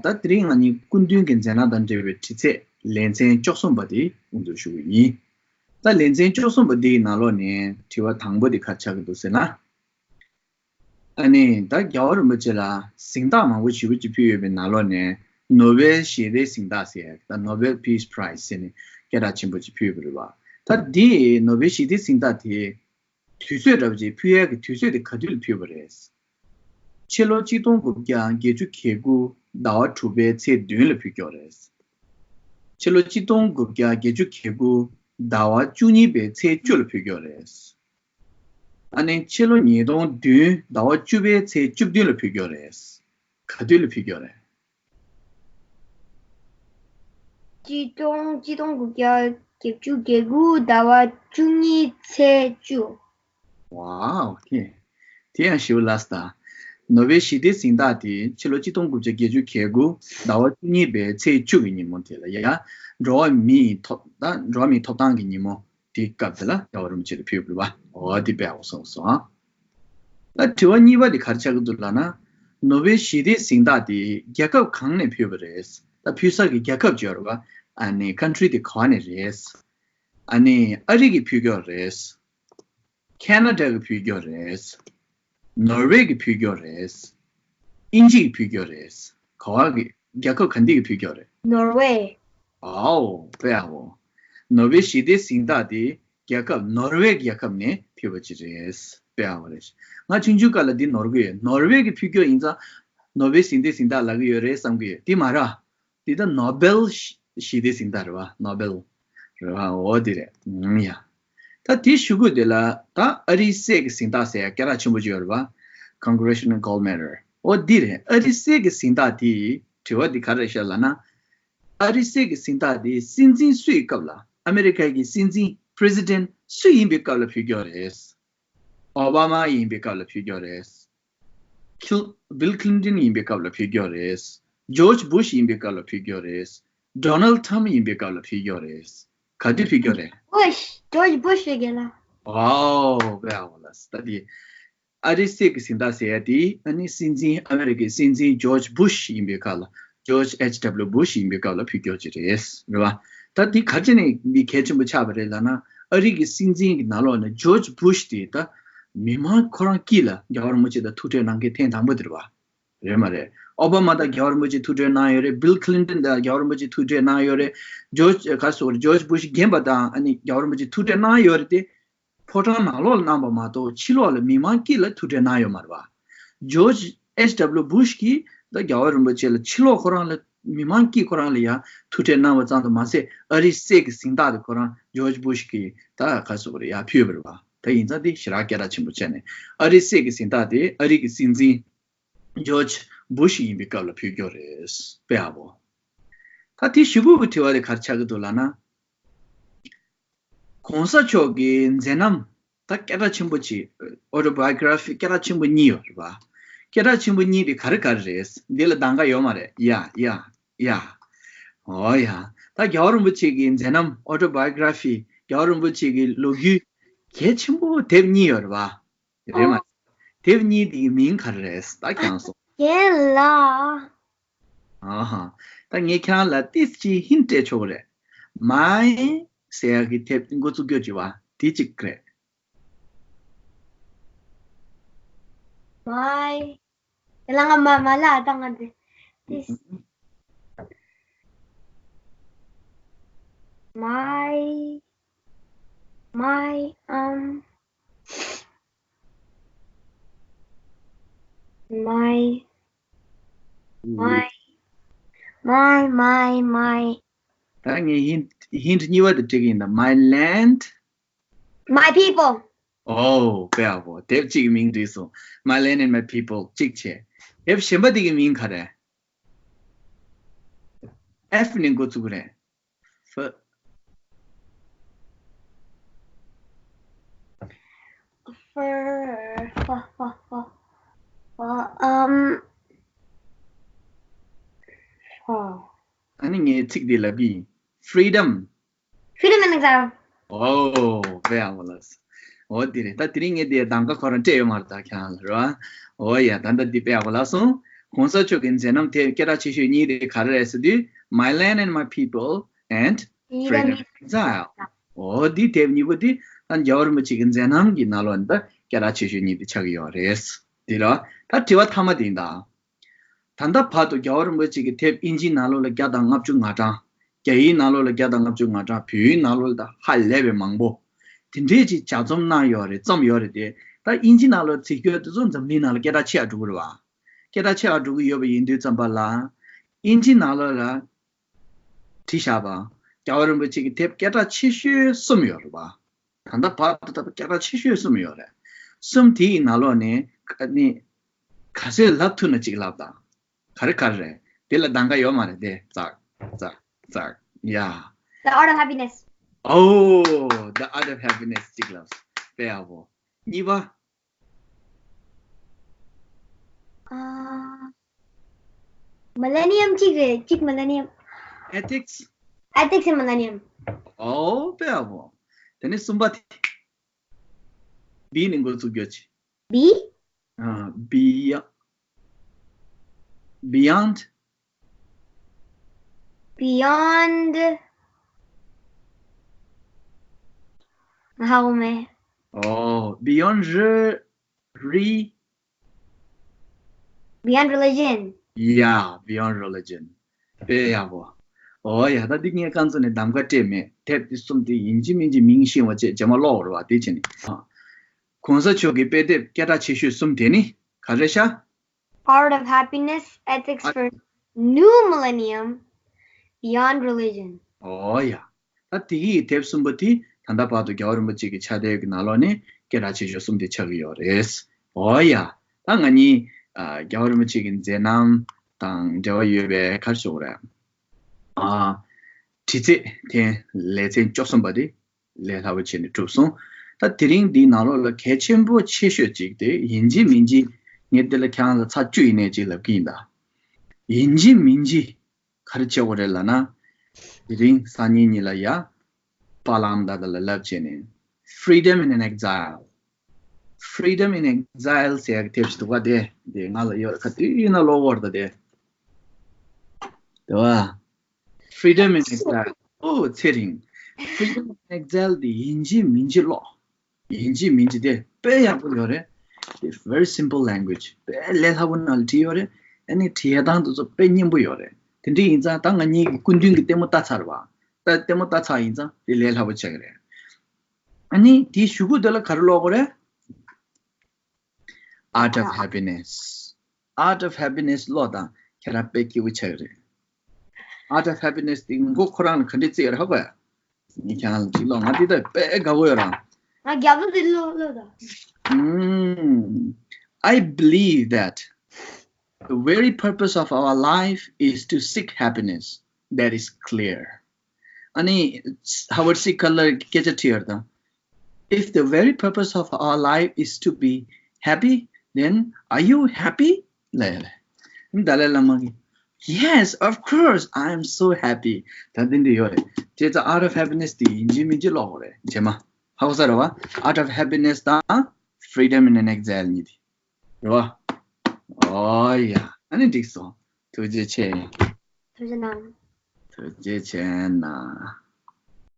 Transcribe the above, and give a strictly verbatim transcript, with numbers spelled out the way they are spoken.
ད་དེ་རིང་ང་གཉིས་སྐུ་མདུན་གྱི་མཛད་རྣམ་དང་འབྲེལ་བའི་དྲི་ཚིག་ལེ་ཚན་བཅུ་གསུམ་པ་དེ་དབུ་འཛུགས་ཞུ་གི་ཡིན། ད་ལེ་ཚན་བཅུ་གསུམ་པ་འདིའི་ནང་ལོགས་ནས་དྲི་བ་དང་པོ་དེ་ག་རེ་ཆགས་ཀྱི་འདུག་ཟེར་ན། ཨ་ནི་ད་རྒྱལ་བ་རིན་པོ་ཆེ་ལ་གཟེངས་རྟགས་མང་པོ་ཞེ་པོ་ཅིག་ཕུལ་ཡོད་པའི་ནང་ལོགས་ནས་ནོ་བེལ་ཞི་བདེའི་གཟེངས་རྟགས་ཟེར་ཡ་ད་Nobel Peace Prize ཟེར་ནས་སྐད་གྲགས་ཆེན་པོ་ཅིག་ཕུལ་བ་རེད་བ། ད་འདི་ནོ་བེལ་ཞི་བདེའི་གཟེངས་རྟགས་དེ་དུས་ཚོད་འདྲ་པོ་ཅིག་ཕུལ་ཡ་གི་དུས་ཚོད་དེ་ག་དུས་ལ་ཕུལ་བ་རེད། ཕྱི་ལོ་གཅིག་སྟོང་དགུ་བརྒྱ་བརྒྱད་ཅུ་གྱ་དགུ་ཟླ་བ་དྲུག་པའི་ཚེས་བདུན་ལ་ཕུལ་ཀྱོག་རེད། ཕྱི་ལོ་གཅིག་སྟོང་དགུ་བརྒྱ་བརྒྱད་ཅུ་གྱ་དགུ་ཟླ་བ་བཅུ་གཉིས་པའི་ཚེས་བཅུ་ལ་ཕུལ་ཀྱོག་རེད། ཨ་ནི་ཕྱི་ལོ་ཉིས་སྟོང་བདུན་ཟླ་བ་བཅུ་པའི་ཚེས་བཅུ་བདུན་ལ་ཕུལ་ཀྱོག་རེད། ག་དུས་ལ་ཕུལ་ཀྱོག་རེད། གཅིག་སྟོང་གཅིག་སྟོང་དགུ་བརྒྱ་བརྒྱད་ཅུ་གྱ་དགུ་ཟླ་བ་བཅུ་གཉིས་ཚེས་བཅུ། ཝའོ་ཨོ་ཁེ། དེ་ཡང་ཞེ་པོ་ལགས་སོ། ད་ནོ་བེལ་ཞི་བདེའི་གཟེངས་རྟགས་དེ་ཕྱི་ལོ་གཅིག་སྟོང་དགུ་བརྒྱ་བརྒྱད་ཅུ་གྱ་དགུ་ཟླ་བ་བཅུ་གཉིས་པའི་ཚེས་བཅུ་གི་ཉིན་མོ་དེ་ལ་ཡ། འགྲོ་བ་མིའི་ཐོབ་ད་འགྲོ་བ་མིའི་ཐོབ་ཐང་གི་ཉིན་མོ་དེའི་སྐབས་དེ་ལ་རྒྱལ་བ་རིན་པོ་ཆེ་ལ་ཕུལ་བ་རེད་བ། འོ་དེ་དཔེ་ཡག་པོ་གསུངས་སོང་ཨ། ད་དྲི་བ་གཉིས་པ་དེ་ག་རེ་ཆགས་ཀྱི་འདུག་ལབ་ན། ནོ་བེལ་ཞི་བདེའི་གཟེངས་རྟགས་དེ་རྒྱལ་ཁབ་གང་ནས་ཕུལ་བ་རེད། ད་ཕུལ་ས་གི་རྒྱལ་ཁབ་ཅིག་ཡོད་རེད་བ། ཨ་ནི་country དེ་ག་བ་ནས་རེད། ཨ་ནི་ཨ་རི་གིས་ཕུལ་ཀྱོག་རེད། ཁེ་ན་ཌ་གིས་ཕུལ་ཀྱོག་རེད། ནོར་ཝེ་གིས་ཕུལ་ཀྱོག་རེད། དབྱིན་ཇི་གིས་ཕུལ་ཀྱོག་རེད། ག་བ་གི་རྒྱལ་ཁབ་ག་འདི་གིས་ཕུལ་ཀྱོག་རེད། ནོར་ཝེ། ཨའོ་དཔེ་ཡག་པོ། ནོ་བེལ་ཞི་བདེའི་གཟེངས་རྟགས་དེ་རྒྱལ་ཁབ་ནོར་ཝེ་རྒྱལ་ཁབ་ནས་ཕུལ་བ་ཅིག་རེད། དཔེ་ཡག་པོ་རེད། ང་ཆུང་ཆུང་སྐབས་ལ་འདི་ནོར་གི་ཡོད། ནོར་ཝེ་གིས་ཕུལ་ཀྱོག་ཡིན་ཙང་ནོ་བེལ་ཞི་བདེའི་གཟེངས་རྟགས་ལབ་གི་ཡོད་རེད་བསམ་གི་ཡོད། འདི་མ་རེད། འདི་ད་ནོ་བེལ་ཞི་བདེའི་གཟེངས་རྟགས་རེད་བ། ནོ་བེལ་རེད་བ། འོ་འདི་རེད། ཨང་ཡ། ད་དེའི་གཞུག་གུ་དེ་ལ་ད་ཨ་རིའི་གསེར་གྱི་གཟེངས་རྟགས་ཟེར་ཡ་སྐད་གྲགས་ཆེན་པོ་ཅིག་ཡོད་རེད་བ། Congressional Gold Medal འོ་འདི་རེད། ཨ་རིའི་གསེར་གྱི་གཟེངས་རྟགས་དེའི་དྲི་བ་འདི་ག་རེ་རེད་ཤག་ལབ་ན། ཨ་རིའི་གསེར་གྱི་གཟེངས་རྟགས་དེ་སྲིད་འཛིན་སུ་ཡི་སྐབས་ལ་ཨ་མེ་རི་ཁ་གི་སྲིད་འཛིན་President སུ་ཡིན་པའི་སྐབས་ལ་ཕུལ་ཀྱོག་རེད། ཨོ་བྷ་མ་ཡིན་པའི་སྐབས་ལ་ཕུལ་ཀྱོག་རེད། ཁིལ་Bill Clinton ཡིན་པའི་སྐབས་ལ་ཕུལ་ཀྱོག་རེད། George Bush ཡིན་པའི་སྐབས་ལ་ཕུལ་ཀྱོག་རེད། Donald Trump ཡིན་པའི་སྐབས་ལ་ཕུལ་ཀྱོག་རེད། ག་དུས་ཕུལ་ཀྱོག་རེད། Bush George Bush རེད་རྒན་ལགས། ཨའོ་དཔེ་ཡག་པོ་ལགས་སོ། ད་དེ་ཨ་རིའི་གསེར་གྱི་གཟེངས་རྟགས་ཟེར་ཡ་དེ་ཨ་ནི་སྲིད་འཛིན་ཨ་མེ་རི་ཁའི་སྲིད་འཛིན་George Bush ཡིན་པའི་སྐབས་ལ། George H W Bush ཡིན་པའི་སྐབས་ལ་ཕུལ་ཀྱོག་ཅིག་རེད། རེད་བ། ད་འདི་ག་རེ་བྱས་ནས་འདི་གལ་ཆེན་པོ་ཆགས་པ་རེད་ལབ་ན། ཨ་རི་གི་སྲིད་འཛིན་གྱི་ནང་ལོགས་ནས་George Bush དེ་ད་མི་མང་ཁོ་རང་དཀྱིལ་ལ་རྒྱལ་བ་རིན་པོ་ཆེ་དང་ཐུག་འཕྲད་གནང་མཁན་ཐེངས་དང་པོ་དེ་རེད་བ། རེད་མ་རེད། ཨོ་བྷ་མ་དང་རྒྱལ་བ་རིན་པོ་ཆེ་ཐུག་འཕྲད་གནང་ཡོད་རེད། Bill Clinton དང་རྒྱལ་བ་རིན་པོ་ཆེ་ཐུག་འཕྲད་གནང་ཡོད་རེད། George ག་རེ་ཟེར་དགོས་རེད། George Bush རྒན་པ་དང་ཨ་ནི་རྒྱལ་བ་རིན་པོ་ཆེ་ཐུག་འཕྲད་གནང་ཡོད་རེད་དེ། ཕོ་བྲང་ནང་ལོགས་ལ་གནང་པ་མ་གཏོགས་ཕྱི་ལོགས་ལ་མི་མང་དཀྱིལ་ལ་ཐུག་འཕྲད་གནང་ཡོད་མ་རེད་བ། George H W Bush གིས་ད་རྒྱལ་བ་རིན་པོ་ཆེ་ལ་ཕྱི་ལོགས་ཁོ་རང་ལ་མི་མང་དཀྱིལ་ཁོ་རང་ལ་ཡང་ཐུག་འཕྲད་གནང་བ་ཙམ་དུ་མ་ཟད། ཨ་རིའི་གསེར་གྱི་གཟེངས་རྟགས་དེ་ཁོ་རང་George Bush གིས་ད་ག་རེ་ཟེར་དགོས་རེད། ཡར་ཕུལ་བ་རེད་བ། ད་ཡིན་ཙང་དེ་ཞེ་དྲག་སྐད་གྲགས་ཆེན་པོ་བྱས་ནས་ཨ་རིའི་གསེར་གྱི་གཟེངས་རྟགས་དེ་ཨ་རི་གི་སྲིད་འཛིན་George Bush ཡིན་པའི་སྐབས་ལ་ཕུལ་ཀྱོག་རེད། དཔེ་ཡག་པོ། ད་དེའི་གཞུག་གུ་གི་དྲི་བ་དེ་ག་རེ་ཆགས་ཀྱི་འདུག་ལབ་ན། གོང་ས་མཆོག་གི་མཛད་རྣམ་ད་སྐད་གྲགས་ཆེན་པོ་ཅིག Autobiography སྐད་གྲགས་ཆེན་པོ་གཉིས་ཡོད་རེད་བ། སྐད་གྲགས་ཆེན་པོ་གཉིས་དེ་ག་རེ་ག་རེ་རེད། འདི་ལ་གདམ་ག་ཡོད་མ་རེད། ཡ་ཡ་ཡ། ཨོ་ཡ། ད་རྒྱལ་བ་རིན་པོ་ཆེ་གི་མཛད་རྣམ་Autobiography རྒྱལ་བ་རིན་པོ་ཆེ་གི་ལོ་རྒྱུས་གལ་ཆེན་པོ་དེབ་གཉིས་ཡོད་རེད་བ། རེད་མ། དེབ་གཉིས་དེ་གི་མིང་ག་རེ་རེད། ད་ཁྱེད་རང་གསུངས། རྒན་ལགས། ཨ་ཧ། ད་ངས་ཁྱེད་རང་ལ་ཏིས་ཅིག་ཧིན་སྤྲད་ཆོག་གི་རེད། མའི་ཟེར་ཡག་གི་དེབ་འགོ་བཙུགས་རྒྱུ་ཅིག་བ་དེ་གཅིག་རེད། མའི། དེ་ལ་ང་མ་མ་ལ་ཨ་ད་ང་དེ་ཏིས། མའི། མའི་ཨམ། མའི། མའི། མའི་མའི་མའི། ད་ངས་ཧིན་ཧིན་གཉིས་པ་དེ་སྤྲད་ཀྱི་ཡིན་ད། My land. My people. ཨོ་དཔེ་ཡག་པོ། དེབ་གཅིག་གི་མིང་འགྲིག་སོང་། My land and my people གཅིག་བྱས། དེབ་གཞན་པ་དེ་གི་མིང་ག་རེ། F ནས་འགོ་བཙུགས་རེད། F. F, F, F, F, um, F. ཨ་ནི་ངས་ཚིག་འདི་ལབ་ཀྱི་ཡིན། Freedom. Freedom in exile. ཨོ་དཔེ་ཡག་པོ་ལབ་སོང་། ཨོ་དེ་རེད། ད་དེ་རིང་ངས་དེ་གདམ་ག་ཁོ་རང་སྤྲད་ཡོད་མ་རེད་ད་ཁྱེད་རང་ལ་རེད་བ། ཨོ་ཡ། ད་ད་འདི་དཔེ་ཡག་པོ་ལབ་སོང་། གོང་ས་མཆོག་གི་མཛད་རྣམ་དེབ་སྐད་གྲགས་ཆེ་ཤོས་གཉིས་དེ་ག་རེ་རེད་ཟེར་དུས། My Land and My People and Freedom in Exile. འོ་འདི་དེབ་གཉིས་པོ་དེ་ད་རྒྱལ་བ་རིན་པོ་ཆེ་གི་མཛད་རྣམ་གྱི་ནང་ལོགས་ནས་ད་སྐད་གྲགས་ཆེ་ཤོས་གཉིས་དེ་ཆགས་ཀྱི་ཡོད་རེད། དེ་ལ་ད་དྲི་བ་མཐའ་མ་དེ་ཡིན་ད། ད་ལྟ་བར་དུ་རྒྱལ་བ་རིན་པོ་ཆེ་གི་དེབ་དབྱིན་ཇིའི་ནང་ལོགས་ལ་བརྒྱ་དང་ལྔ་བཅུ་ང་གྲངས། རྒྱ་ཡིག་ནང་ལོགས་ལ་བརྒྱ་དང་ལྔ་བཅུ་ང་གྲངས། བོད་ཡིག་ནང་ལོགས་ལ་ད་ཧ་ལས་པའི་མང་པོ། དེ་འདྲས་ཅིག་ལྗགས་རྩོམ་གནང་ཡོད་རེད། བརྩམས་ཡོད་རེད་དེ། ད་དབྱིན་ཇི་ནང་ལོགས་བྲིས་ཡོད་དེ་ཚོ་འཛམ་གླིང་ནང་ལ་སྐད་གྲགས་ཆེ་བ་འགྲོ་གི་རེད་བ། སྐད་གྲགས་ཆེ་བ་འགྲོ་གི་ཡོད་པ་ཡིན་དུས་ཙམ་པ་ལ། དབྱིན་ཇི་ནང་ལོགས་ལ་བྲིས་བཞག་པ། རྒྱལ་བ་རིན་པོ་ཆེ་གི་དེབ་སྐད་གྲགས་ཆེ་ཤོས་གསུམ་ཡོད་རེད་བ། ད་ལྟ་བར་དུ་ད་སྐད་གྲགས་ཆེ་ཤོས་གསུམ་ཡོད་རེད། གསུམ་དེའི་ནང་ལོགས་ནས་ཨ་ནི་ག་ཚོད་ལབ་ཐུབ་ན་གཅིག་ལབ་དང་། ག་རེ་ག་རེ་རེད། དེ་ལ་གདམ་ག་ཡོད་མ་རེད་དེ། ཙག་ཙག་ཙག Yeah. The Art of Happiness. Oh, The Art of Happiness གཅིག་ལབ། དཔེ་ཡག་པོ། གཉིས་པ། ཨ། Millennium གཅིག་རེད། གཅིག་Millennium. Ethics. Ethics in Millennium. ཨོ་དཔེ་ཡག་པོ། དེ་ནས་གསུམ་པ་དེ། B ནས་འགོ་ཚུགས་རྒྱུ་ཅི། B? ཨ། Beyond. Beyond. Beyond. ང་ཧ་གོ་མེད། ཨོ། Beyond re- re- Beyond religion. Yeah, Beyond Religion. དཔེ་ཡག་པོ། ཨོ་ཡ། ད་འདི་ངས་རྐང་བཙུགས་ནས་གདམ་ག་སྤྲད་མེད། དེབ་འདི་གསུམ་དེ་ཡིན་གཅིག་མིན་གཅིག་མིང་ཤེས་པ་བྱས། རྗེས་མ་ཀློག་རེད་བ། དེ་བྱས་ནས། ཨ། གོང་ས་མཆོག་གི་དཔེ་དེབ་སྐད་གྲགས་ཆེ་ཤོས་གསུམ་དེ་ནི་ག་རེ་ཤག Art of Happiness, Ethics for New Millennium, Beyond Religion. ཨོ་ཡ། ད་དེ་གི་དེབ་གསུམ་པོ་དེ་ད་ལྟ་བར་དུ་རྒྱལ་བ་རིན་པོ་ཆེ་གི་ཕྱག་དེབ་ཀྱི་ནང་ལོགས་ནས་སྐད་གྲགས་ཆེ་ཤོས་གསུམ་དེ་ཆགས་ཀྱི་ཡོད་རེད། ཨོ་ཡ། ད་ང་གཉིས། ཨ། རྒྱལ་བ་རིན་པོ་ཆེ་གི་མཛད་རྣམ་དང་འབྲེལ་བ་ཡོད་པའི་ག་རེ་ཟེར་དགོས་རེད། ཨ། དྲི་རྩད་དེ་ལེ་ཚན་བཅུ་གསུམ་པ་དེ་ལས་སླ་པོ་བྱས་ནས་གྲུབ་སོང་། ད་དེ་རིང་འདིའི་ནང་ལོགས་ལ་གལ་ཆེན་པོ་ཆེ་ཤོས་ཅིག་དེ་ཡིན་གཅིག་མིན་གཅིག་ངས་འདི་ལ་ཁྱེད་རང་ལ་ཚར་བཅུ་ཡིན་ནའི་ཅིག་ལབ་ཀྱི་ཡིན་ད། ཡིན་གཅིག་མིན་གཅིག་ག་རེ་བྱེད་དགོས་རེད་ལབ་ན། དེ་རིང་སང་ཉིན་གཉིས་ལ་ཡ། པཱ་ལགས་ད་ལྟ་ལ་ལབ་བྱས་ནས། Freedom in an Exile. Freedom in Exile ཟེར་ཡག་དེབ་ཞིག་འདུག་ག་དེ་དེ་ང་ལ་ཡོད། ག་དུས་ཡིན་ན་ཀློག་གི་ཡོད་རེད་ད་དེ། དེ་བ། Freedom in Exile. ཨོ་ཚེ་རིང་། Freedom in Exile དེ་ཡིན་གཅིག་མིན་གཅིག་ཀློག་ཡིན་གཅིག་མིན་གཅིག་དེ་དཔེ་ཡག་པོ་ཡོད་རེད། དེ་very simple language. དཔེ་ལས་སླ་པོ་ནང་ལ་བྲིས་ཡོད་རེད། ཨ་ནི་བྲིས་ཡ་སྟངས་དེ་ཚོ་དཔེ་སྙན་པོ་ཡོད་རེད། དེ་འདྲ་ཡིན་ཙང་ད་ང་གཉིས་ཀྱི་སྐུ་མདུན་གྱི་ལྟད་མོ་ལྟ་ཚར་བ། ད་ལྟད་མོ་ལྟ་ཚར་ཡིན་ཙང་དེ་ལས་སླ་པོ་ཆགས་ཀྱི་རེད། ཨ་ནི་དེའི་གཞུག་གུ་དེ་ལ་ག་རེ་ཀློག་དགོས་རེད། Art of Happiness. Art of Happiness ཀློག་དང་ཁྱེད་རང་དཔེ་སྐྱིད་པོ་ཆགས་ཀྱི་རེད། Art of Happiness དེ་མགོ་ཁོ་རང་ལ་ག་འདྲས་བརྩི་ཡོད་རེད་ཧ་གོ་ཡ། ངས་ཁྱེད་རང་ལ་ཅིག་ཀློག་ང་འདི་ལྟར་དཔེ་དགའ་པོ་ཡོད་རང་། ང་རྒྱབ་ལོགས་དེ་ཀློག་ཀློག་དང་། Mm. I believe that the very purpose of our life is to seek happiness. That is clear. ཨ་ནི་Howard C Cutler སྐད་ཆ་དྲིས་ཡོད་དང་། If the very purpose of our life is to be happy, then are you happy? ལབ་ཡ་ལེ། ཨ་ནི་ཏཱ་ལའི་བླ་མ་གིས། Yes, of course, I am so happy. ད་འདི་འདི་ཡོད་རེད། བྱས་ཙང་Art of Happiness དེ་ཡིན་གཅིག་མིན་གཅིག་ཀློག་དགོས་རེད་རྗེས་མ། ཧ་གོ་ས་རེད་བ། Art of Happiness དང་Freedom in an Exile གཉིས་དེ། རེད་བ། ཨོ་ཡ། ཨ་ནི་འགྲིག་སོང་། ཐུགས་རྗེ་ཆེ། ཐུགས་རྗེ་གནང་། ཐུགས་རྗེ་ཆེ་གནང་།